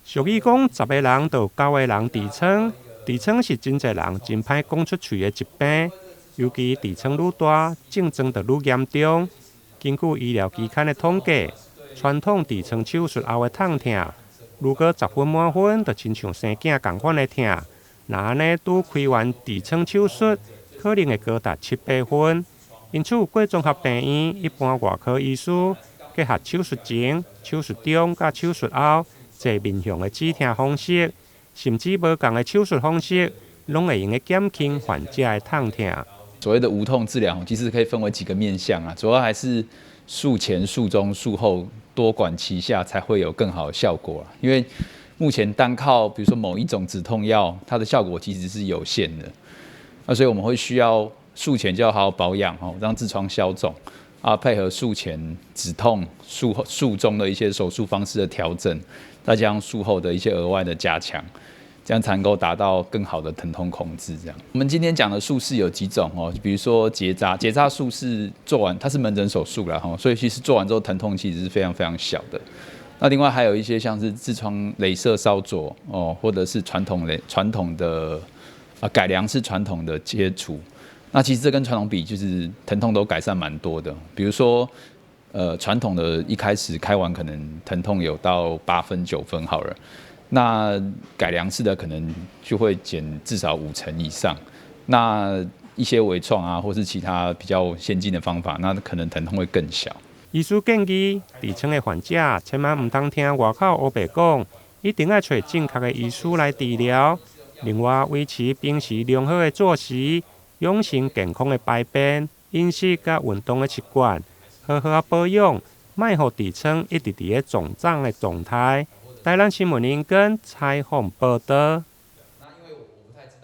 俗語講，十个人就有九个人痔瘡，痔瘡是真濟人真歹講出喙的疾病，尤其痔瘡愈大，症狀就愈嚴重。根據醫療期刊的統計，傳統痔瘡手術後的痛疼，如果10分滿分，就親像生囝仝款的疼。若按呢拄開完痔瘡手術，可能會高達七八分。因此，過綜合病院一般外科醫師結合手術前、手術中佮手術後，濟面向的止疼方式，甚至無仝的手術方式，攏會用得減輕患者的痛疼。所謂的無痛治療，其實可以分為幾個面向啊，主要還是術前、術中、術後多管齊下，才會有更好的效果啊。因為目前單靠比如說某一種止痛藥，它的效果其實是有限的。那所以我們會需要術前就要好好保養哦，讓痔瘡消腫啊，配合術前止痛、術後術中的一些手術方式的調整，再加上術後的一些額外的加強，這樣才能夠達到更好的疼痛控制。這樣，我們今天講的術式有幾種哦，比如說結紮，結紮術式做完它是門診手術啦，所以其實做完之後疼痛其實是非常非常小的。那另外還有一些像是痔瘡雷射燒灼哦，或者是傳統的啊改良式傳統的切除。那其實這跟傳統比，就是疼痛都改善蠻多的。比如說，傳統的一開始開完可能疼痛有到8分9分好了，那改良式的可能就會減至少5成以上。那一些微創啊，或是其他比較先進的方法，那可能疼痛會更小。醫師建議，痔瘡的患者千萬毋通聽外口烏白講，一定愛揣正確的醫師來治療。另外，維持平時良好的作息，養成健康的排便、飲食佮運動的習慣，好好仔保養，莫予痔瘡一直佇咧腫脹的狀態。台南新聞林根採訪報導。